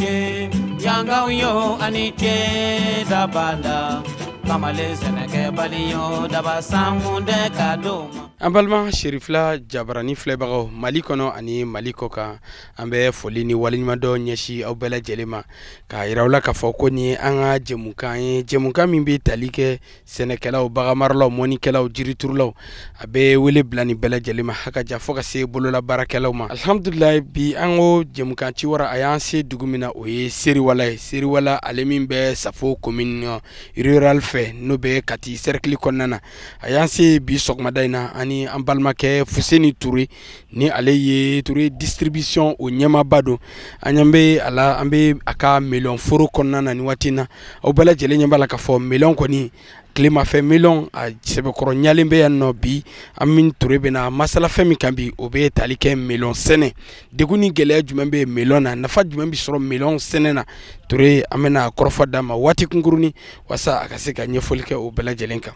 ce yangaw yo ani ce dabada kamalen sɛnɛkɛbali yo daba sankun dɛ ka d'o ma. An balima Cherifla jabarani filɛbagaw Mali kɔnɔ ani Mali kɔ kan, an bɛ foli ni waleɲumandɔn ɲɛsin aw bɛɛ lajɛlen ma k'a yira aw la k'a fɔ ko nin ye an ka jɛmukan ye, jɛmukan min bɛ tali kɛ sɛnɛkɛlaw, baganmaralaw, mɔnikɛlaw, jiriturulaw. A bɛ wele bila nin bɛɛ lajɛlen ma haka ja fo ka se bololabaarakɛlaw ma. Alhamdulilayi, bi an ko jɛmukan ciwara a y'an se dugu min na, o ye Seriwala ye. Seriwala ale min bɛ Safo commune rurale fɛ, n'o bɛ Kati cercle kɔnɔna na. A y'an se bi sɔgɔmada in na ani an balimakɛ Fuseni Ture, ni ale ye Ture distribution o ɲɛmaaba don. An ɲɛ bɛ a la, an bɛ a ka melon foro kɔnɔna na nin waati in na. Aw bɛɛ lajɛlen ɲɛ b'a la k'a fɔ melon kɔni, tilemafɛ melon a sɛbɛkɔrɔ ɲalen bɛ yan nɔ bi. An min Ture bɛna masala fɛn min kan bi, o bɛ tali kɛ melon sɛnɛ. Degun ni gɛlɛya jumɛn bɛ melon na, nafa jumɛn bɛ sɔrɔ melon sɛnɛ na? Ture, an bɛna kɔrɔfɔ d'a ma waati kunkurunin walasa a ka se ka ɲɛfɔli kɛ o bɛɛ lajɛlen kan.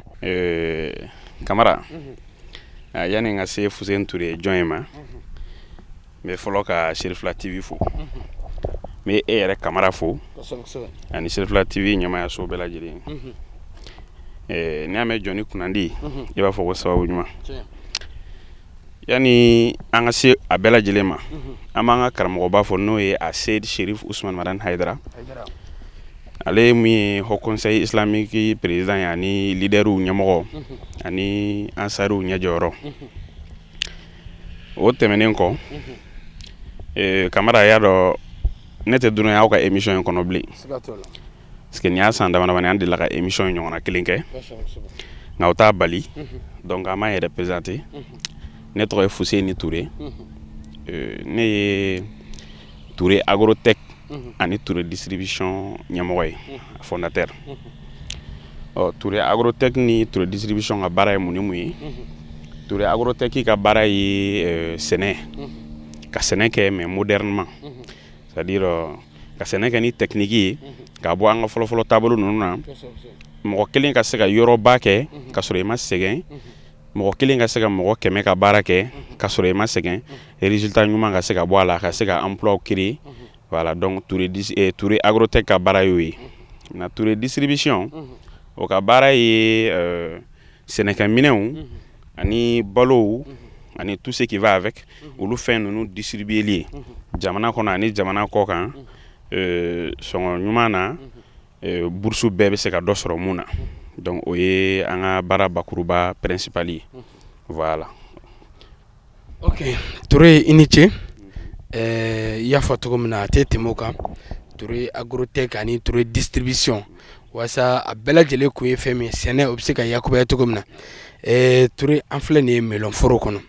Kamara, yanni n ka se Fuseni Ture jɔn ye ma, n bɛ fɔlɔ ka Cherifla TV fo. N bɛ e yɛrɛ Kamara fo ani Cherifla TV ɲɛmaayaso bɛɛ lajɛlen. N'i y'a mɛn jɔnni kunnandi, i b'a fɔ ko sababu ɲuman. Yanni an ka se a bɛɛ lajɛlen ma, an b'an ka karamɔgɔba fo, n'o ye a Seyid Sherif Usman Madani Hayidara. Ale ye min ye Haut Conseil islamique président ye ani leaderw ɲɛmɔgɔ ani ansariw ɲɛjɔyɔrɔ. O tɛmɛnen kɔ, Kamara, y'a dɔn ne tɛ dunan ye aw ka émission in kɔnɔ bilen. Parce que nin y'a san dama damani an delila ka émission in ɲɔgɔnna kelen kɛ, nka o t'a bali. Donc an b'an yɛrɛ présenter. Ne tɔgɔ ye Fuseni Ture. Ne ye Ture Agrotech ani Ture Distribution ɲɛmɔgɔ ye, fondateur. Ɔ, Ture Agrotech ni Ture Distribution ka baara ye mun ni mun ye? Ture Agrotech ka baara ye sɛnɛ, ka sɛnɛ kɛ mais modernement, c'est à dire ka sɛnɛ kɛ ni technique ye, ka bɔ an ka fɔlɔfɔlɔ taabolo ninnu na, mɔgɔ kelen ka se ka yɔrɔba kɛ ka sɔrɔ i ma sɛgɛn, mɔgɔ kelen ka se ka mɔgɔ 100 ka baara kɛ ka sɔrɔ i ma sɛgɛn, résultat ɲuman ka se ka bɔ a la, ka se ka emploi créer. Voilà, donc Ture Agrotech ka baara y'o ye. Na Ture Distribution, o ka baara ye sɛnɛkɛminɛnw ani balow ani tout ce qui va avec, olu fɛn ninnu distribuer ye jamana kɔnɔ ani jamana kɔ kan, sɔngɔ ɲuman na, bourse bɛɛ bɛ se ka dɔ sɔrɔ mun na. Donc o ye an ka baara bakuruba principal ye. Voilà. Ok, Ture, i ni ce. I y'a fɔ cogo min na, a tɛ tɛmɛ o kan. Ture Agrotech ani Ture Distribution, walasa a bɛɛ lajɛlen kun ye fɛn min ye, sɛnɛ, o bɛ se ka yakubaya cogo min na. Ture, an filɛ nin ye melon foro kɔnɔ.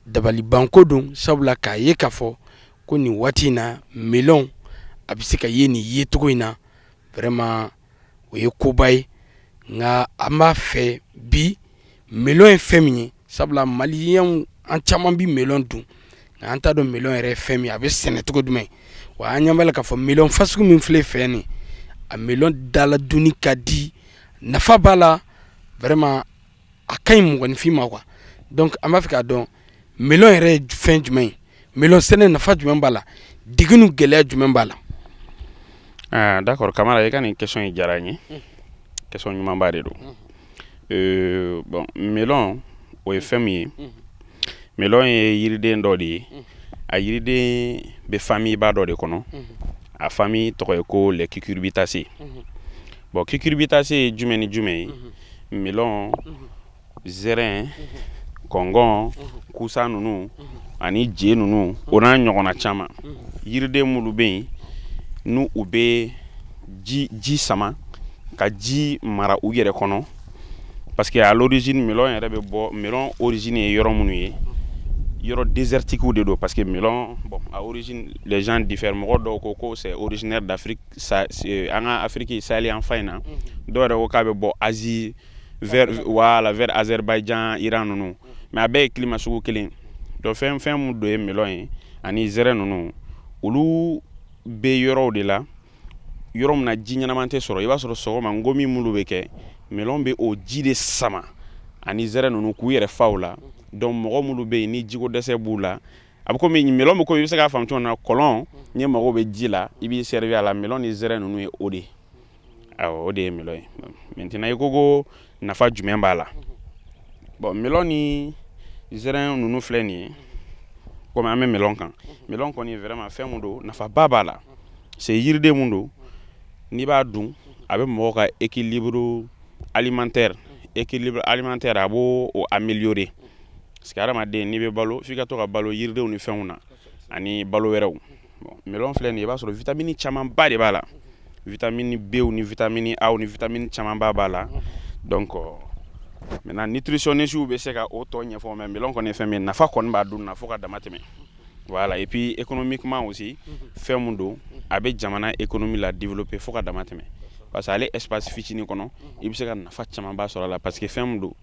Dabalibanko don, sabula k'a ye k'a fɔ ko nin waati in na melon a bɛ se ka ye nin yecogo in na, vraiment o ye koba ye. Nka an b'a fɛ bi, melon ye fɛn min ye, sabula maliyɛnw an caman bi melon dun, nka an t'a dɔn melon yɛrɛ ye fɛn min ye, a bɛ sɛnɛ cogo jumɛn. Wa an ɲɛ b'a la k'a fɔ melon fasugu min filɛ fɛ nin, a melon dala dunni ka di, nafa b'a la, vraiment a ka ɲi mɔgɔninfin ma quoi. Donc an b'a fɛ k'a dɔn melon yɛrɛ ye fɛn jumɛn ye, melon sɛnɛ nafa jumɛn b'a la, degun ni gɛlɛya jumɛn b'a la? Ah, d'accord, Kamara, i ka nin question in diyara n ye. Question ɲumanba de don. Bon, melon, o ye fɛn min ye, melon ye yiriden dɔ de ye. A yiriden bɛ famille ba dɔ de kɔnɔ. A famille tɔgɔ ye ko les cucurbitacées. Bon, cucurbitacées ye jumɛn ni jumɛn ye? Melon, zɛrɛn, kɔngɔn, kusa ninnu ani je ninnu, o n'a ɲɔgɔnna caman. Yiriden minnu bɛ yen n'u u bɛ ji sama ka ji mara u yɛrɛ kɔnɔ, parce que à l'origine melon yɛrɛ bɛ bɔ, melon origine ye yɔrɔ minnu ye, yɔrɔ désertique de don. Parce que melon, bon, à origine les gens diffèrent. Mɔgɔ dɔw ko ko c'est originaire d'Afrique, an ka Afrique Sahel yan fan in na. Dɔw yɛrɛ ko k'a bɛ bɔ Asie vers, voilà, vers Azerbaïdjan, Iran ninnu, mais a bɛɛ ye climat sugu kelen. Donc fɛn mun don ye melon ye ani zɛrɛ ninnu, olu bɛ yɔrɔw de la, yɔrɔ min na ji ɲɛnama tɛ sɔrɔ. I b'a sɔrɔ sɔgɔma ngomi minnu bɛ kɛ, melon bɛ o ji de sama ani zɛrɛ ninnu k'u yɛrɛ fa o la. Donc mɔgɔ minnu bɛ yen ni jiko dɛsɛ b'u la, A bɛ komi melon bɛ komi i bɛ se k'a faamu cogo min na, kɔlɔn n'i mago bɛ ji la, i b'i servir a la. Melon ni zɛrɛn ninnu ye o de ye. Awɔ, o de ye melon ye. Maintenant, i ko nafa jumɛn b'a la? Bon, melon ni zɛrɛn ninnu filɛ nin ye, komi an bɛ melon kan, melon kɔni vraiment fɛn mun don, nafaba b'a la. C'est yiriden mun don, n'i b'a dun, a bɛ mɔgɔ ka équilibre alimentaire, a b'o o améliorer, parce que hadamaden, n'i bɛ balo, f'i ka to ka balo yiridenw ni fɛnw na ani balo wɛrɛw. Bon, melon filɛ nin ye, i b'a sɔrɔ vitamine camanba de b'a la, vitamine B ni vitamine A ni vitamine camanba b'a la. Donc maintenant, nutritionniste bɛ se ka o tɔ ɲɛfɔ, mais melon kɔni ye fɛn min ye, nafa kɔni b'a dun na fo ka dama tɛmɛ. Voilà. Et puis économiquement aussi, fɛn mun don, a bɛ jamana économie la développer fo ka dama tɛmɛ, parce que ale espace fitinin kɔnɔ, i bɛ se ka nafa camanba sɔrɔ a la, parce que fɛn mun don,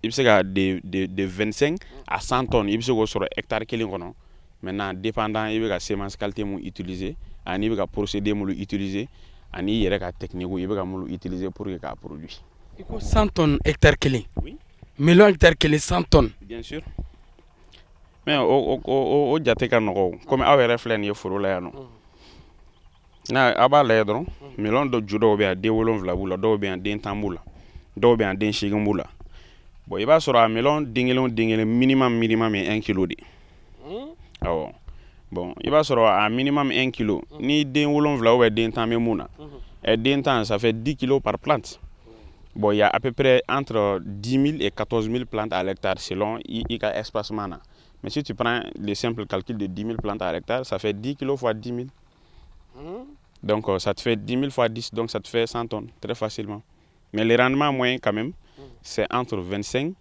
i bɛ se ka de 25 à 100 tonnes, i bɛ se k'o sɔrɔ hectare kelen kɔnɔ. Maintenant, dépendant i bɛ ka semence qualité mun utiliser, ani i bɛ ka procédé mun utiliser, ani i yɛrɛ ka technique i bɛ ka mun utiliser pour que k'a produire. I ko 100 tonnes hectare kelen? Oui. Melon hectare kelen, 100 tonnes? Bien sûr, mais o jate ka nɔgɔ o, komi aw yɛrɛ filɛ nin ye foro la yan nɔ, n'a aw b'a lajɛ dɔrɔn, melon dɔ ju dɔw bɛ yan, den 7 b'u la, dɔw bɛ yan, den 10 b'u la, dɔw bɛ yan, den 8 b'u la. Bon, i b'a sɔrɔ a melon den kelen o den kelen, minimum ye 1 kilo de. Awɔ. Bon, i b'a sɔrɔ a minimum 1 kilo, ni den 7 ou bien den 10 bɛ mun na, ɛ, den 10, ça fait 10 kilos par plante. Bon, il y a à peu près entre 10 000 et 14 000 plantes à l'hectare selon i ka espacement na. Mais si tu prends le simple calcul de 10 000 plantes à l'hectare, ça fait 10 kilos fois 10 000. Donc ça te fait 10 000 fois 10, donc ça te fait 100 tonnes très facilement. Mais le rendement moyen quand même, c'est entre 25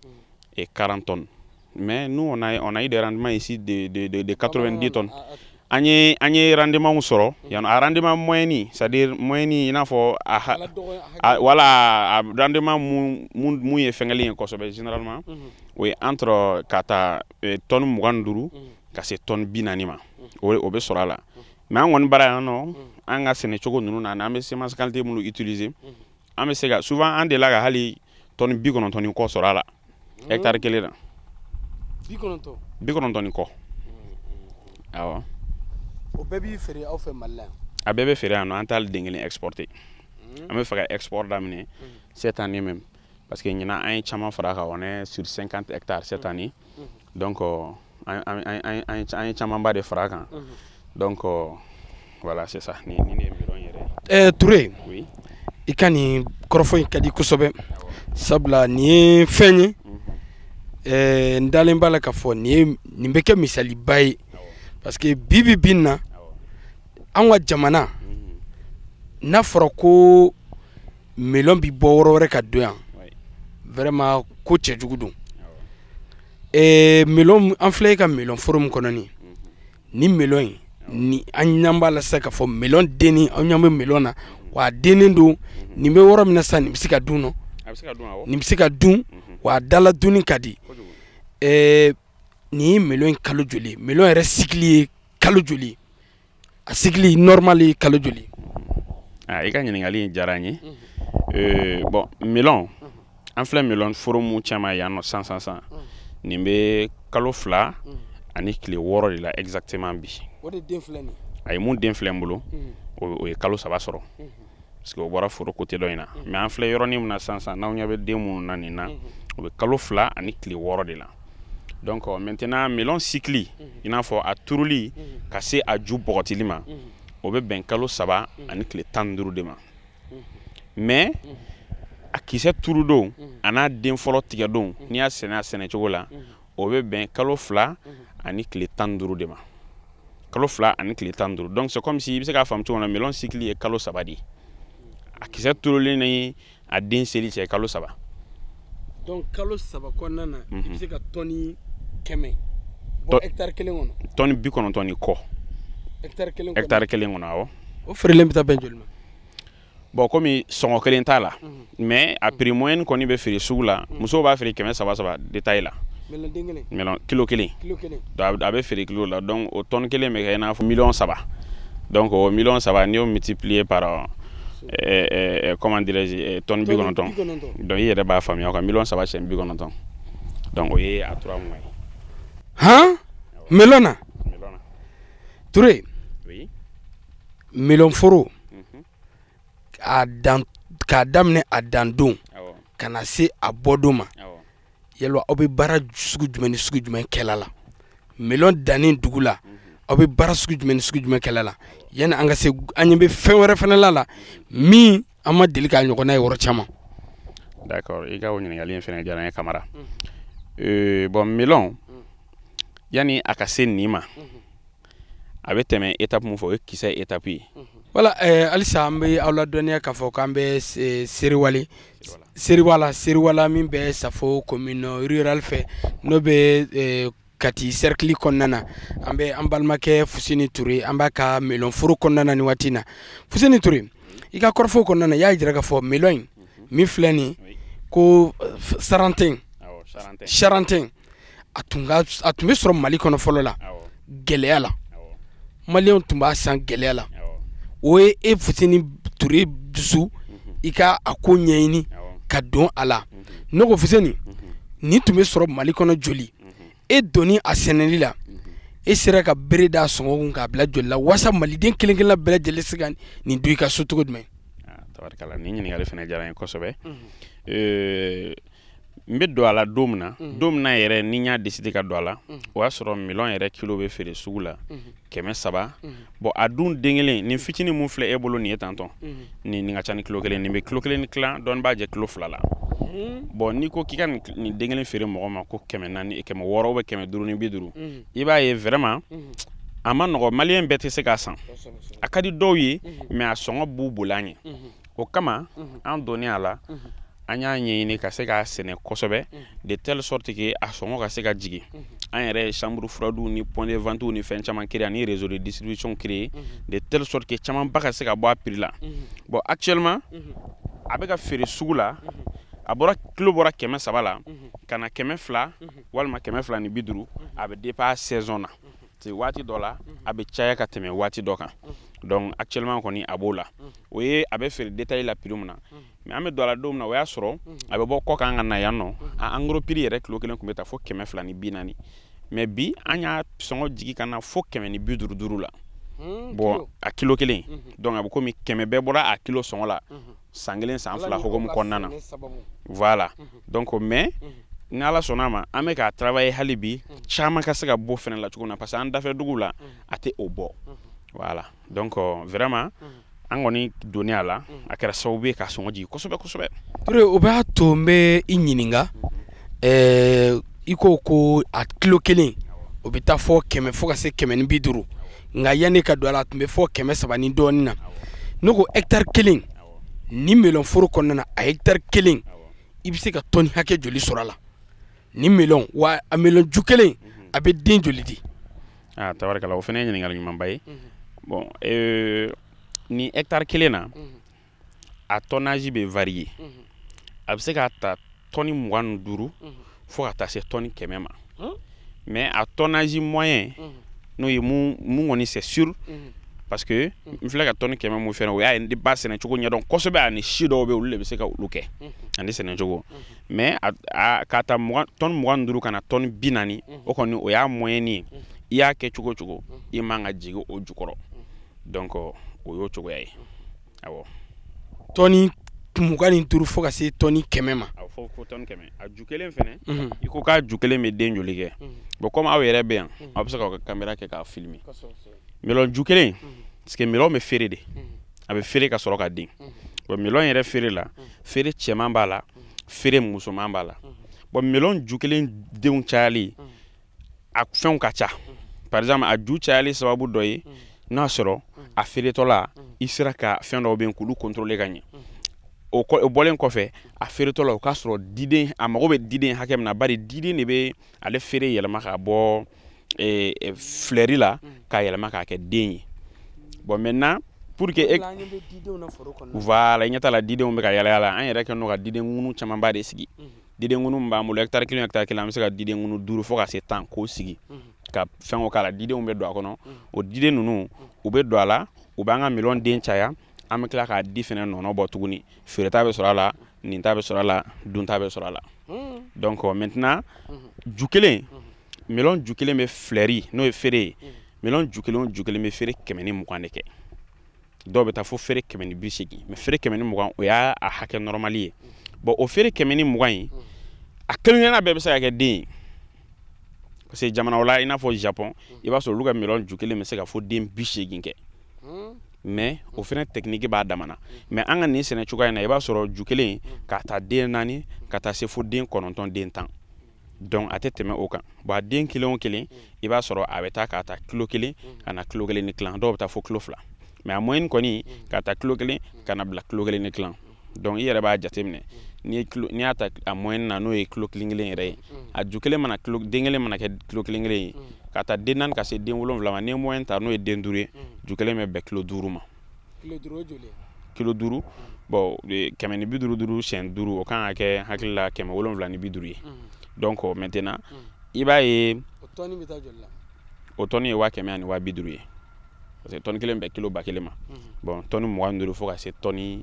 et 40 tonnes. Mais nous, on a eu des rendements ici de 90 tonnes. An ye rendement sɔrɔ yan, a rendement moyen, c'est-à-dire moyen, i n'a fɔ a voilà, a rendement mun ye fɛngɛlen ye kosɛbɛ, généralement o ye entre ka taa tonne 25 ka se tonne 40 ma, o bɛ sɔrɔ a la. Mais an kɔni bara yan nɔ, an ka sɛnɛcogo ninnu na, an bɛ semence qualité minnu utiliser, an bɛ se ka souvent, an delila ka hali tonne 90 ni kɔ sɔrɔ a la hectare kelen na. 90? 90 ni kɔ, awɔ. O bɛɛ b'i feere aw fɛ Mali la yan? A bɛɛ bɛ feere yan nɔ, an t'ale den kelen exporter. An bɛ fɛ ka export daminɛ cette année même, parce que ɲinan an ye caman fara a kan, on est sur 50 hectares cette année. Donc an ye camanba de fara a kan. Donc voilà, c'est ça, ni ye melon yɛrɛ ye. Ɛɛ, Ture. Oui. I ka nin kɔrɔfɔ in ka di kosɛbɛ, sabula nin ye fɛn ye, n dalen b'a la k'a fɔ nin ye nin bɛ kɛ misaliba ye, parce que bi bi bi in na, an ka jamana, n'a fɔra ko melon bi bɔ yɔrɔ wɛrɛ ka don yan, vraiment ko cɛjugu don. Melon, an filɛ ka melon foro min kɔnɔ nin, ni melon in ni an ɲɛ b'a la sisan k'a fɔ melon denni, an ɲɛ bɛ melon na wa, a dennen don. Nin bɛ yɔrɔ min na sisan, nin bɛ se ka dun nɔ? A bɛ se ka dun, awɔ. Nin bɛ se ka dun wa, a dala dunni ka di. Nin ye melon in kalo joli ye? Melon yɛrɛ cycle ye kalo joli ye? A cycle normal ye kalo joli ye? Ah, i ka ɲininkali in diyara n ye. Bon, melon, an filɛ melon foro mun cɛma yan nɔ sisan sisan sisan, nin bɛ kalo 2 ani tile 6 de la exactement bi. O de den filɛ nin? A ye mun den filɛ n bolo, o ye kalo 3 sɔrɔ, parce que o bɔra foro côté dɔ in na. Mais an filɛ yɔrɔnin min na sisan sisan, n'aw ɲɛ bɛ den minnu na nin na, o bɛ kalo 2 ani tile 6 de la. Donc maintenant, melon cycle, i n'a fɔ a turuli ka se a ju bɔgɔtili ma, o bɛ bɛn kalo 3 ani tile 15 de ma. Mais a kisɛ turu don a n'a den fɔlɔ tigɛ don, n'i y'a sɛnɛ a sɛnɛcogo la, o bɛ bɛn kalo 2 ani tile 15 de ma, kalo 2 ani tile 15. Donc c'est comme si i bɛ se k'a faamu cogo min na, melon cycle ye kalo 3 de ye, a kisɛ turulen ni a den seli cɛ, kalo 3. Donc kalo 3 kɔnɔna na, i bɛ se ka tɔni 100 bɔ hectare kelen kɔnɔ? Tɔni 90 ni kɔ. Hectare kelen kɔnɔ? Hectare kelen kɔnɔ, awɔ. O feerelen bɛ taa bɛn joli ma? Bon, komi sɔngɔ kelen t'a la, mais a prix moyenne kɔni bɛ feere sugu la, musow b'a feere 300 saba détail la. Melon den kelen? Melon kilo kelen. Kilo kelen. Donc a bɛ feere kilo la. Donc o tɔni kelen bɛ kɛ i n'a fɔ miliyɔn 3. Donc o miliyɔn 3, n'i y'o multiplier par comment dirais-je, tɔni 90, donc i yɛrɛ b'a faamuya quoi, miliyɔn 3 siɲɛ 90, donc o ye a 3 mois ye. Han, melon na? Touré. Oui. Melon foro a dan k'a daminɛ a dan don ka na se a bɔdon ma, yala aw bɛ baara sugu jumɛn ni sugu jumɛn kɛla la? Melon danni dugu la, aw bɛ baara sugu jumɛn ni sugu jumɛn kɛla la? Yanni an ka se, an ɲɛ bɛ fɛn wɛrɛ fana la min an ma deli k'a ɲɔgɔnna ye yɔrɔ caman. D'accord, i ka o ɲininkali in fana diyara n ye, Kamara. Bon, melon, yanni a ka se nin ma, a bɛ tɛmɛ étape mun fɛ, o ye kisɛ étape ye. Wala halisa an bɛ aw ladɔnniya k'a fɔ k'an bɛ Seriwale, Seriwala, Seriwala min bɛ Safo commune rurale fɛ, n'o bɛ Kati cercle kɔnɔna na. An bɛ an balimakɛ Fuseni Ture, an b'a ka melon foro kɔnɔna na nin waati in na. Fuseni Ture, i ka kɔrɔfɔ kɔnɔna na, i y'a jira k'a fɔ melon in min filɛ nin ko Charentais, Charentais, a tun bɛ sɔrɔ Mali kɔnɔ fɔlɔ la gɛlɛya la, maliyɛnw tun b'a san gɛlɛya la. O ye e Fuseni Ture dusu i ka a ko ɲɛɲini ka don a la. Ne ko Fuseni, nin tun bɛ sɔrɔ Mali kɔnɔ joli? E donni a sɛnɛli la, e sera ka bere da sɔngɔ kun k'a bila joli la, walasa maliden kelen kelenna bɛɛ lajɛlen se ka nin don i ka so cogo jumɛn? Tabarikala, nin ɲininkali fana diyara n ye kosɛbɛ. N bɛ don a la don min na, don min na yɛrɛ ni n y'a décidé ka don a la, o y'a sɔrɔ melon yɛrɛ kilo bɛ feere sugu la 300. Bon, a dun den kelen nin fitinin mun filɛ e bolo nin ye tantɔn, nin ka ca ni kilo kelen, nin bɛ kilo kelen ni tila, dɔɔni b'a jɛ kilo 2 la. Bon, n'i ko k'i ka nin den kelen feere mɔgɔ ma ko 400, 600 ou 550, i b'a ye vraiment a ma nɔgɔ, maliyɛn bɛɛ tɛ se k'a san. A ka di dɔw ye, mais a sɔngɔ b'u boli an ɲɛ. O kama an donnen a la, an y'a ɲɛɲini ka se k'a sɛnɛ kosɛbɛ, de telle sorte que a sɔngɔ ka se ka jigin. An yɛrɛ ye chambre froide ni point de vente ni fɛn caman créer, ani réseau de distribution créer, de telle sorte que camanba ka se ka bɔ a prix la. Bon, actuellement a bɛ ka feere sugu la, a bɔra kilo bɔra 300 la ka na 200 walima 250. A bɛ dépend saison na, waati dɔ la a bɛ caya ka tɛmɛ waati dɔ kan. Donc actuellement kɔni a b'o la, o ye a bɛ feere détail la prix min na. Mais an bɛ don a la don min na, o y'a sɔrɔ a bɛ bɔ kɔ kan ka na yan nɔ, a en gros prix yɛrɛ kilo kelen tun bɛ taa fo 240. Mais bi an y'a sɔngɔ jigin ka na fo 155 la. Bon, a kilo kelen, donc a bɛ komi 100 bɛɛ bɔra a kilo sɔngɔ la san kelen san fila hokumu kɔnɔna na. Voilà, donc mais ni Ala sɔnna a ma, an bɛ k'a travailler hali bi caman ka se ka bɔ fɛnɛ la cogo min na, parce que an dafɛ dugu la a tɛ o bɔ. Voilà, donc vraiment an kɔni donnen a la, a kɛra sababu ye k'a sɔngɔ jigin kosɛbɛ kosɛbɛ. Ture, o b'a to n bɛ i ɲininka, i ko a kilo kelen o bɛ taa fɔ 100 fo ka se 150, nka yanni ka don a la a tun bɛ fɔ 300 ni dɔɔnin na. Ne ko hectare kelen ni melon foro kɔnɔna na, a hectare kelen i bɛ se ka tɔni hakɛ joli sɔrɔ a la ni melon, wa a melon ju kelen a bɛ den joli di? Ah, tabarikala, o fana ye ɲininkali ɲumanba ye. Bon, ni hectare kelen na, a tonnage bɛ varier, a bɛ se k'a ta tɔni 25 fo ka taa se tɔni 100 ma. Mais a tonnage moyen n'o ye mun kɔni, c'est sûr, parce que n filɛ ka tɔni 100 mun fɛnɛ, o y'a ye ba sɛnɛ cogo ɲɛdɔn kosɛbɛ, ani si dɔw bɛ yen olu de bɛ se ka olu kɛ ani sɛnɛ cogo. Mais k'a ta tɔni 25 ka na tɔni 40, o kɔni o y'a moyen ye. I y'a kɛ cogo o cogo, i man ka jigin o jukɔrɔ. Donc o y'o cogoya ye. Awɔ, tɔni 25 fo ka se tɔni 100 ma. Awɔ, fo tɔni 100. A ju kelen fɛnɛ, i ko k'a ju kelen bɛ den joli kɛ? Bon, comme aw yɛrɛ bɛ yan, aw bɛ se k'aw ka caméra kɛ k'a filmer. Melon ju kelen, parce que melon bɛ feere de, a bɛ feere ka sɔrɔ ka den. Bon, melon yɛrɛ feere la, feere cɛman b'a la, feere musoman b'a la. Bon, melon ju kelen denw cayali, a fɛnw ka ca. Par exemple, a ju cayali sababu dɔ ye n'a sɔrɔ a feeretɔ la i sera ka fɛn dɔw bɛ yen k'olu contrôler ka ɲɛ. O bɔlen kɔfɛ, a feeretɔ la o k'a sɔrɔ diden a mago bɛ diden hakɛ min na, bari diden de bɛ ale feere yɛlɛma ka bɔ fleur la k'a yɛlɛma k'a kɛ den ye. Bon, maintenant pour que voilà, i ɲɛ t'a la didenw bɛ ka yala yala, an yɛrɛ kɛlen don ka diden ŋunu camanba de sigi. Diden ŋunu min b'an bolo hectare kelen hectare kelen, an bɛ se ka diden ŋunu 5 fo ka se 10 k'o sigi ka fɛnw k'a la. Didenw bɛ don a kɔnɔ, o diden ninnu u bɛ don a la, u b'an ka melon den caya, an bɛ tila k'a di fɛnɛ nɔnɔ bɔ tuguni. Feereta bɛ sɔrɔ a la, nin ta bɛ sɔrɔ a la, dunta bɛ sɔrɔ a la. Donc maintenant ju kelen, melon ju kelen bɛ fleur n'o ye feere ye, Melon ju kelen o ju kelen bɛ feere 120 de kɛ. Dɔw bɛ taa fo feere 180, mais feere 120 o y'a hakɛ normal ye. Bon, o feere 120 in, a kelen kelenna bɛɛ bɛ se ka kɛ den ye. Parce que jamana la, i n'a fɔ Japon, i b'a sɔrɔ olu ka melon ju kelen bɛ se ka fo den 80 kɛ. Mais o fɛnɛ technique b'a damana. Mais an ka nin sɛnɛ cogoya in na, i b'a sɔrɔ ju kelen k'a ta den 4 ka taa se fo den 9, den 10. Donc a tɛ tɛmɛ o kan. Bon, a den kelen o kelen, i b'a sɔrɔ a bɛ taa k'a ta kilo 1 ka na kilo 1 ni tilan, dɔw bɛ taa fo kilo 2. Mais a moyenne kɔni k'a ta kilo 1 ka na bila kilo 1 ni tilan. Donc i yɛrɛ b'a jateminɛ, n'i y'a ta a moyenne na, n'o ye kilo 1 kelen yɛrɛ ye, a ju kelen mana kilo, den kelen mana kɛ kilo 1 kelen ye, ka taa den 4 ka se den 7 ma, n'i ye moyenne ta n'o ye den 5 ye, ju kelen bɛ bɛn kilo 5 ma. Kilo 5 o joli ye? Kilo 5, bon, 150 duuru siɲɛ 5, o kan ka kɛ hakili la 750 ye. Donc maintenant, i b'a ye. O tɔni bɛ taa joli la? O tɔni ye 100 ani 200 ye. Parce que tɔni kelen bɛ kilo 1000 ma. Bon, tɔni 25 fo ka se tɔni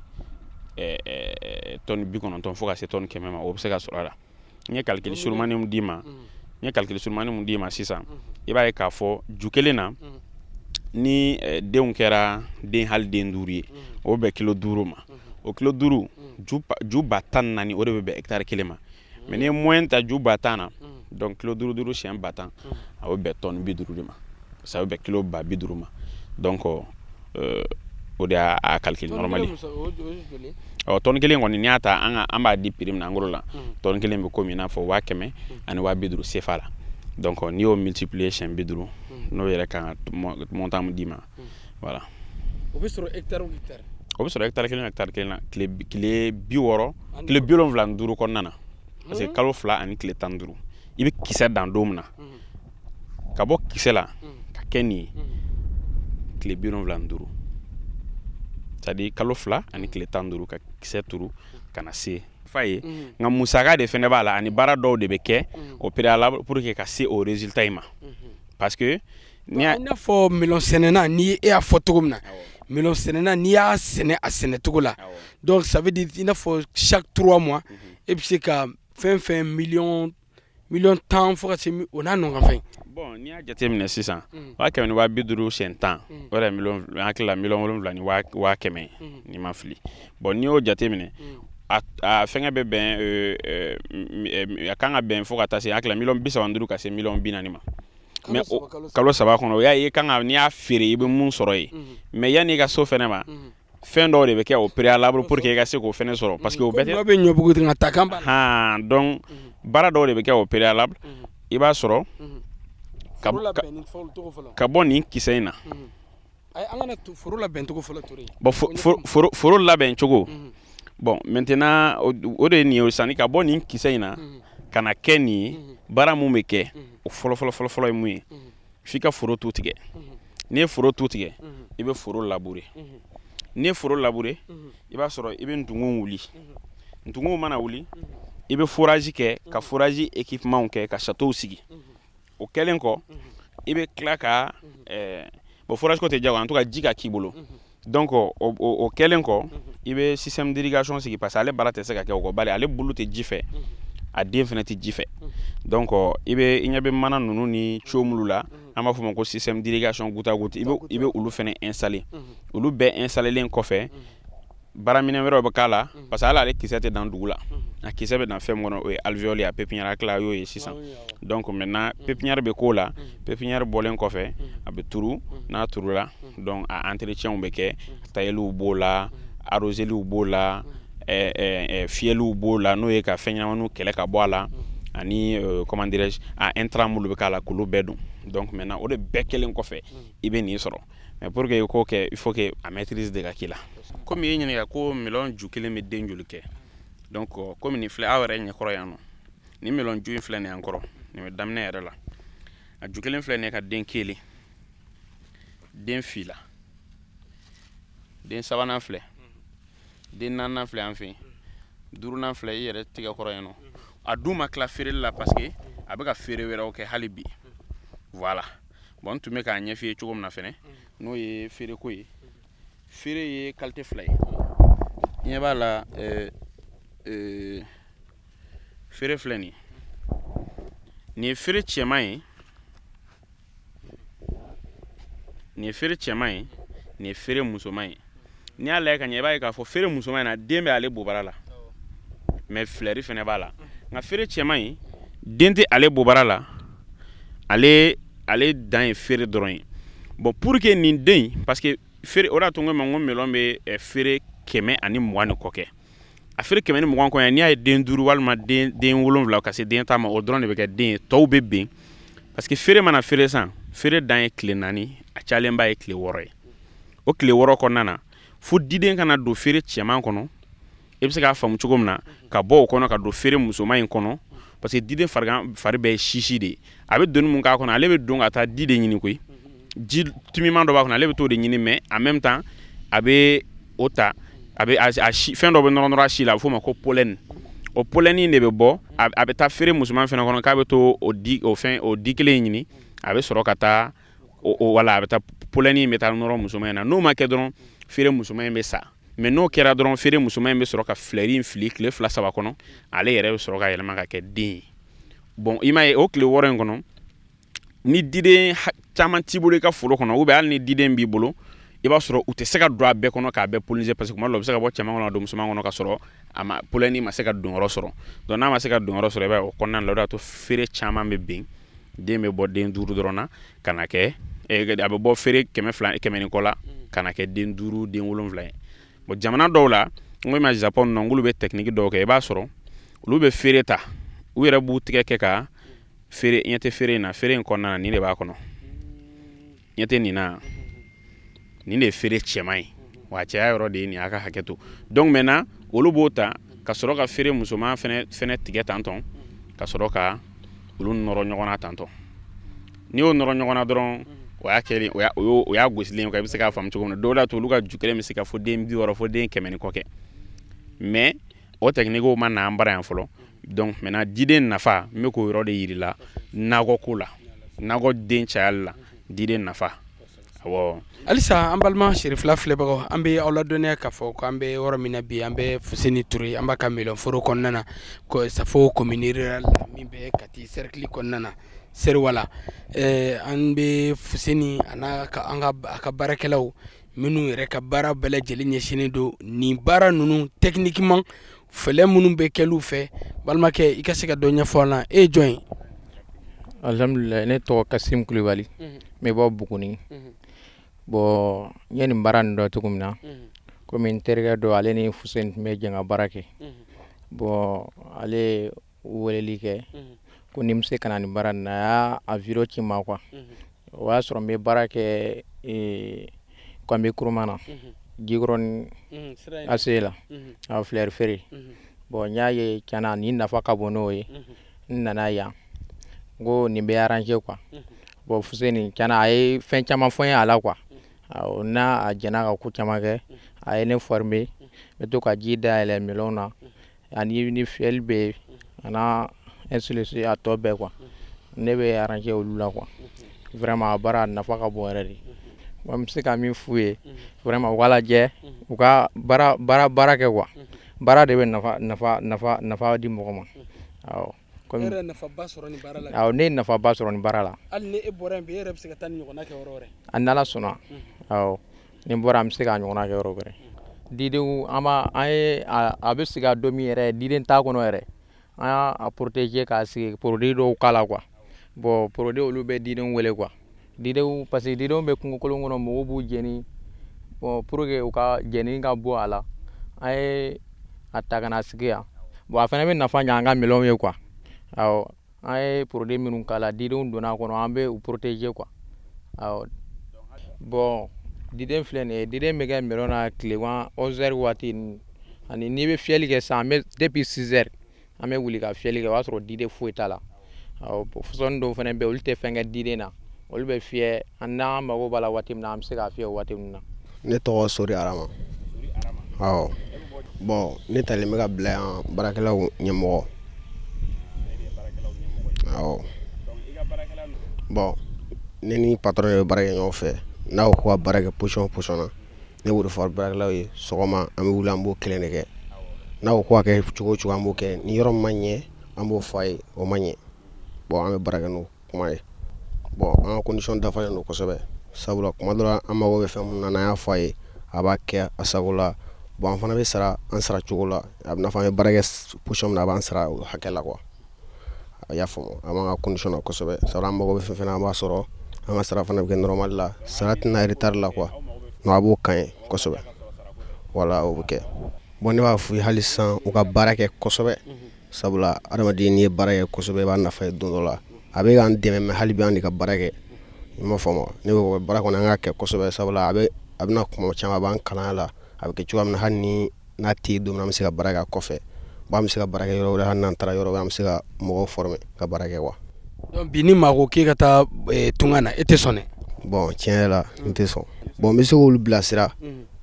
90 fo ka se tɔni 100 ma, o bɛ se ka sɔrɔ a la. N ye calcul surumani mun d'i ma, n ye calcul surumani mun d'i ma sisan, i b'a ye k'a fɔ ju kelen na, ni denw kɛra den hali den 5 ye, o bɛ bɛn kilo 5 ma. O kilo 5, ju 14,000, o de bɛ bɛn hectare kelen ma. Mais n'i ye moyenne ta ju 10,000 na, donc kilo 5 5 siɲɛ 10,000, a bɛ bɛn tɔni 50 de ma. Ça bɛ bɛn kilo 50,000 ma. Donc o de y'a calcul normal ye. Ɔ, tɔni kelen kɔni, n'i y'a ta an ka an b'a di prix min na en gros la, tɔni kelen bɛ komi i n'a fɔ 100,000 ani 250 CFA la. Donc n'i y'o multiplier siɲɛ 50, n'o yɛrɛ kan ka montant min d'i ma, voilà. O bɛ sɔrɔ hectare o hectare? O bɛ sɔrɔ hectare kelen, hectare kelen na, tile 60, tile 75 kɔnɔna na. Parce que kalo 2 ani tile 15, i bɛ kisɛ dan don min na, ka bɔ kisɛ la ka kɛ nin ye, tile 75, c'est à dire kalo 2 ani tile 15 ka kisɛ turu ka na se fa ye. Nka musaka de fɛnɛ b'a la, ani baara dɔw de bɛ kɛ au préalable pour que ka se o résultat in ma. Parce que n'i y'a, i n'a fɔ melon sɛnɛna, ni e y'a fɔ cogo min na, melon sɛnɛna, n'i y'a sɛnɛ a sɛnɛcogo la, donc ça veut dire i n'a fɔ chaque 3 mois e bɛ se ka fɛn fɛn miliyɔn 10 fo ka se o n'a nɔgɔn fɛn. Bon, n'i y'a jateminɛ sisan, 100,000 ni 250 siɲɛ 10, o yɛrɛ miliyɔn, n hakili la 7,000,000 ni 100,000 ye, n'i ma fili. Bon, n'i y'o jateminɛ, a fɛngɛ bɛ bɛn, a kan ka bɛn fo ka taa se, n hakili la 35 miliyɔn ka se 40 miliyɔn ma. Mais kalo 3 kɔnɔ, o y'a ye i kan ka, n'i y'a feere, i bɛ mun sɔrɔ yen. Mais yanni i ka so fɛnɛ ma, fɛn dɔw de bɛ kɛ au préalable pour que i ka se k'o fɛnɛ sɔrɔ, parce que o bɛɛ tɛ. Dɔ bɛ ɲɔbugu nka ta kan b'a la. Han, donc baara dɔw de bɛ kɛ au préalable, i b'a sɔrɔ ka bɔ nin kisɛ in na. An kana foro labɛn cogo fɔlɔ, Ture. Bon, foro labɛn cogo, bon, maintenant o de ye nin ye sanni ka bɔ nin kisɛ in na ka na kɛ nin ye. Baara mun bɛ kɛ o fɔlɔ fɔlɔ fɔlɔ fɔlɔ ye mun ye? F'i ka foro tu tigɛ. N'i ye foro tu tigɛ, i bɛ foro labourer. N'i ye foro labourer, i b'a sɔrɔ i bɛ ntugun wuli. Ntugun mana wuli, i bɛ forage kɛ, ka forage équipement kɛ, ka château sigi. O kɛlen kɔ, i bɛ tila ka, bon, forage ko tɛ diyagoya, en tout cas ji ka k'i bolo. Donc o kɛlen kɔ, i bɛ système d'irrigation sigi, parce que ale baara tɛ se ka kɛ o kɔ, bari ale bulu tɛ ji fɛ, a den fɛnɛ tɛ ji fɛ. Donc i bɛ, i ɲɛ bɛ mana ninnu ni tuyau minnu la, an b'a fɔ o ma ko système d'irrigation goutte à goutte, i bɛ olu fɛnɛ installer. Olu bɛɛ installelen kɔfɛ, baaraminɛn wɛrɛw bɛ k'a la, parce que hali ale kisɛ tɛ dan dugu la, a kisɛ bɛ dan fɛn min kɔnɔ, o ye alvéole ye, a pépinière hakili y'o ye sisan. Donc maintenant pépinière bɛ k'o la. Pépinière bɔlen kɔfɛ, a bɛ turu. N'a turula, donc a entretien bɛ kɛ, tayeliw b'o la, arroseliw b'o la, fiyɛliw b'o la, n'o ye ka fɛn ɲɛnamaninw kɛlɛ ka bɔ a la, ani comment dirais-je, a intrant minnu bɛ k'a la, k'olu bɛɛ don. Donc maintenant o de bɛɛ kɛlen kɔfɛ, i bɛ nin sɔrɔ. Mais pour que i k'o kɛ, il faut que a maîtrise de ka k'i la. Komi i ye ɲininka ko melon ju kelen bɛ den joli kɛ, donc komi nin filɛ aw yɛrɛ ɲɛkɔrɔ yan nɔ, nin melon ju in filɛ nin y'an kɔrɔ, nin bɛ daminɛ yɛrɛ la, a ju kelen filɛ nin ye ka den kelen, den fila, den sabanan filɛ, den naaninan filɛ an fɛ yen, duurunan filɛ i yɛrɛ tigɛ kɔrɔ yen nɔ. A dun ma tila feereli la, parce que a bɛ ka feere wɛrɛw kɛ hali bi. Voilà. Bon, n tun bɛ k'a ɲɛf'i ye cogo min na fɛnɛ, n'o ye feereko ye, feere ye qualité fila ye. I ɲɛ b'a la, feere filɛ nin ye, nin ye feere cɛman ye. Nin ye feere cɛman ye, nin ye feere musoman ye. N'i y'a lajɛ ka ɲɛ, i b'a ye k'a fɔ feere musoman in na, den bɛ ale bobara la, mais fleur fɛnɛ b'a la. Nka feere cɛman in, den tɛ ale bobara la, ale dan ye feere dɔrɔn ye. Bon, pour que nin den, parce que feere, o de y'a to n ko ma, n ko melon bɛ feere 120 ni kɔ kɛ. A feere 120 kɔ, n'i y'a ye den 5 walima den 7 ka se den 10 ma, o dɔrɔn de bɛ kɛ den ye, tɔw bɛ ben. Parce que feere mana feere san, feere dan ye tile 4, a cayalenba ye tile 6 ye. O tile 6 kɔnɔna na, fo diden kana don feere cɛman kɔnɔ, i bɛ se k'a faamu cogo min na, ka bɔ o kɔnɔ ka don feere musoman in kɔnɔ. Parce que diden fari bɛɛ ye sisi de ye. A bɛ doni mun k'a kɔnɔ, ale bɛ don ka taa di de ɲini koyi. Ji timiman dɔ b'a kɔnɔ, ale bɛ t'o de ɲini, mais en même temps a bɛ o ta, a bɛ a si fɛn dɔ bɛ nɔrɔ a si la, a bɛ f'o ma ko pollen. O pollen in de bɛ bɔ, a bɛ taa feere musoman fɛnɛ kɔnɔ, k'a bɛ to o di o fɛn o di kelen in ɲini, a bɛ sɔrɔ ka taa o wala, a bɛ taa pollen in bɛ taa nɔrɔ musoman in na. N'o ma kɛ dɔrɔn, feere musoman in bɛ sa. Mais n'o kɛra dɔrɔn, feere musoman in bɛ sɔrɔ ka fleur in fili tile 2 3 kɔnɔ, ale yɛrɛ bɛ sɔrɔ ka yɛlɛma ka kɛ den ye. Bon, i m'a ye, o tile 6 in kɔnɔ, ni diden caman t'i bolo i ka foro kɔnɔ, ou bien hali ni diden b'i bolo, i b'a sɔrɔ u tɛ se ka don a bɛɛ kɔnɔ k'a bɛɛ polliniser, parce que kuma dɔ la u bɛ se ka bɔ cɛman kɔnɔ ka don musoman kɔnɔ ka sɔrɔ a ma pollen ma se ka don yɔrɔ sɔrɔ. Donc n'a ma se ka don yɔrɔ sɔrɔ, i b'a ye o kɔnɔna la, o de y'a to feere caman bɛ ben, den bɛ bɔ den 5 dɔrɔn na ka na kɛ, a bɛ bɔ feere 200 100 ni kɔ la ka na kɛ den 5 den 7 ye. Bon, jamana dɔw la, n ko i ma Japon nɔ, k'olu bɛ technique dɔw kɛ, i b'a sɔrɔ olu bɛ feere ta, u yɛrɛ b'u tigɛ kɛ ka feere. Ɲɛ tɛ feere in na, feere in kɔnɔna na, nin de b'a kɔnɔ, ɲɛ tɛ nin na, nin de ye feere cɛman ye, wa a cɛya yɔrɔ de ye nin ye, a ka hakɛ to. Donc maintenant olu b'o ta ka sɔrɔ ka feere musoman fɛnɛ tigɛ tantɔn, ka sɔrɔ ka olu nɔrɔ ɲɔgɔn na tantɔn. N'i y'o nɔrɔ ɲɔgɔn na dɔrɔn, o y'a kɛlen, o y'a gosilen ye, i bɛ se k'a faamu cogo min na. Dɔw la to olu ka ju kelen bɛ se ka fɔ den 60 fo den 100 ni kɔ kɛ, mais o technique ma na an bara yan fɔlɔ. Donc maintenant diden nafa, n bɛ k'o yɔrɔ de yir'i la nakɔ ko la, nakɔ den cayali la, diden nafa. Awɔ. Halisa an balima Cherifila filɛbagaw, an bɛ aw ladɔnniya k'a fɔ k'an bɛ yɔrɔ min na bi, an bɛ Fuseni Ture, an b'a ka melon foro kɔnɔna na, Safo commune rurale min bɛ Kati cercle kɔnɔna na, Seriwala. An bɛ Fuseni a n'a ka an ka a ka baarakɛlaw minnu yɛrɛ ka baara bɛɛ lajɛlen ɲɛsinnen don nin baara ninnu techniquement, fɛlɛ minnu bɛ kɛliw fɛ. Balimakɛ, i ka se ka dɔ ɲɛfɔ an na, e ye jɔn ye? Alhamdulilayi, ne tɔgɔ Kasim Kulibali, n bɛ bɔ Buguni. Bon, n ye nin baara nin dɔn cogo min na, komi n terikɛ dɔ, ale ni Fuseni tun bɛ jɛ ka baara kɛ. Bon, ale ye weleli kɛ ko ni n bɛ se ka na nin baara nin na, a y'a vidéo ci n ma quoi. O y'a sɔrɔ n bɛ baara kɛ Kwame Nkrumah na, Jikɔrɔni ACE la, a fleur feere. Bon, n y'a ye tiɲɛna nin nafa ka bon n'o ye, n nana yan, n ko nin bɛ arranger quoi. Bon, Fuseni tiɲɛna a ye fɛn caman fɔ n ye a la quoi. Awɔ, n'a a jɛnna ka ko caman kɛ, a ye ne former, n bɛ to ka ji dayɛlɛ melon na, ani ni fiyɛli bɛ yen, a n'a ainsi de suite, a tɔ bɛɛ quoi. Ne bɛ arranger olu la quoi. Vraiment a baara a nafa ka bon yɛrɛ de. N bɛ se ka min f'u ye, vraiment u k'a lajɛ, u ka baara baara baara kɛ quoi. Baara de bɛ nafa nafa nafa nafa di mɔgɔ ma. Awɔ. E yɛrɛ ye nafaba sɔrɔ nin baara la? Awɔ, ne ye nafaba sɔrɔ nin baara la. Hali ni e bɔra yen bi, e yɛrɛ bɛ se ka taa nin ɲɔgɔnna kɛ yɔrɔ wɛrɛ? A n'Ala sɔnna. Awɔ, ni n bɔra, an bɛ se k'a ɲɔgɔnna kɛ yɔrɔ wɛrɛ. Didenw an b'a an ye a bɛ sigi a don min yɛrɛ, diden t'a kɔnɔ yɛrɛ, an y'a protéger k'a sigi produit dɔw k'a la quoi. Bon, produit olu bɛ didenw wele quoi. Didenw, parce que didenw bɛ kungo kolon kɔnɔ, mɔgɔw b'u jeni. Bon, pour que u ka jeni ka bɔ a la, an ye a ta ka na sigi yan. Bon, a fana bɛ nafa ɲɛ an ka melon ye quoi. Awɔ, an ye produit minnu k'a la, didenw donna a kɔnɔ, an bɛ u protéger quoi. Awɔ. Bon, diden filɛ nin ye, diden bɛ kɛ melon na tilegan 11h waati ani n'i bɛ fiyɛli kɛ sisan, an bɛ depuis 6h an bɛ wuli ka fiyɛli kɛ, o b'a sɔrɔ diden foyi t'a la. Awɔ, fusɔnni dɔw fana bɛ yen, olu tɛ fɛn kɛ diden na, olu bɛ fiyɛ, an n'an mago b'a la waati min na, an bɛ se k'a fiyɛ o waati ninnu na. Ne tɔgɔ Sori Arama. Awɔ. Bon, ne talen bɛ ka bila yan baarakɛlaw ɲɛmɔgɔ. Awɔ. Bon, ne ni patron de bɛ baara kɛ ɲɔgɔn fɛ. N'a ko ko ka baara kɛ position position na, ne b'o de fɔ baarakɛlaw ye. Sɔgɔma an bɛ wuli, an b'o kelen de kɛ. N'a ko ko ka kɛ cogo o cogo, an b'o kɛ. Ni yɔrɔ min ma ɲɛ, an b'o fɔ a ye, o ma ɲɛ. Bon, an bɛ baara kɛ n'o kuma ye. Bon, an ka condition dafalen don kosɛbɛ. Sabula kuma dɔ la an mago bɛ fɛn mun na, n'an y'a fɔ a ye, a b'a kɛ a sago la. Bon, an fana bɛ sara an sara cogo la. A bɛ n'a fɔ an bɛ baara kɛ position min na, a b'an sara o hakɛ la quoi. A y'a faamu, a b'an ka condition na kosɛbɛ. Sabula an mago bɛ fɛn fɛn na, an b'a sɔrɔ. An ka sara fana bɛ kɛ normal la, sara tɛna retard la quoi. Non, a b'o kan ye kosɛbɛ. Voilà, o bɛ kɛ. Bon, ne b'a f'u ye hali sisan, u ka baara kɛ kosɛbɛ. Sabula adamaden, n'i ye baara kɛ kosɛbɛ, i b'a nafa ye don dɔ la. A bɛ k'an dɛmɛ, mais hali bi an de ka baara kɛ. I m'a faamu? Ne bɛ baara kɔni, an k'a kɛ kosɛbɛ. Sabula a bɛna kuma caman, a b'an kalan a la. A bɛ kɛ cogoya min na, hali ni n'a tɛ yen don min na, an bɛ se ka baara kɛ a kɔfɛ. Bon, an bɛ se ka baara kɛ yɔrɔ wɛrɛ, hali n'an taara yɔrɔ wɛrɛ, an bɛ se ka mɔgɔw former ka baara kɛ quoi. Donc bi, ni maa ko k'e ka taa tunga na, e tɛ sɔn dɛ? Bon, tiɲɛ yɛrɛ la, n tɛ sɔn. Bon, n bɛ se k'olu bilasira.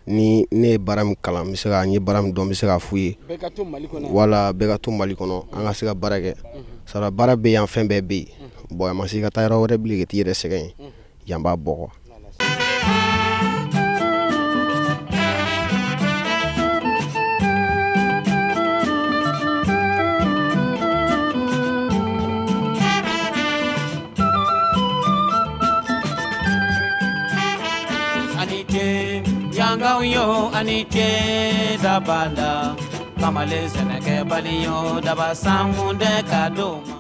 Ni ne ye baara min kalan, n bɛ se ka, n ye baara min dɔn, n bɛ se k'a f'u ye. Bɛɛ ka to Mali kɔnɔ. Wala, bɛɛ ka to Mali kɔnɔ, an ka se ka baara kɛ. Sabula baara bɛ yan, fɛn bɛɛ bɛ yen. Bon, a ma se i ka taa yɔrɔ wɛrɛ bilen ka t'i yɛrɛ sɛgɛn yen. Yan b'a bɔ quoi. Yangaw yo ani ce dabanda, kamalen sɛnɛkɛbali yo, daba sankunde ka d'o ma.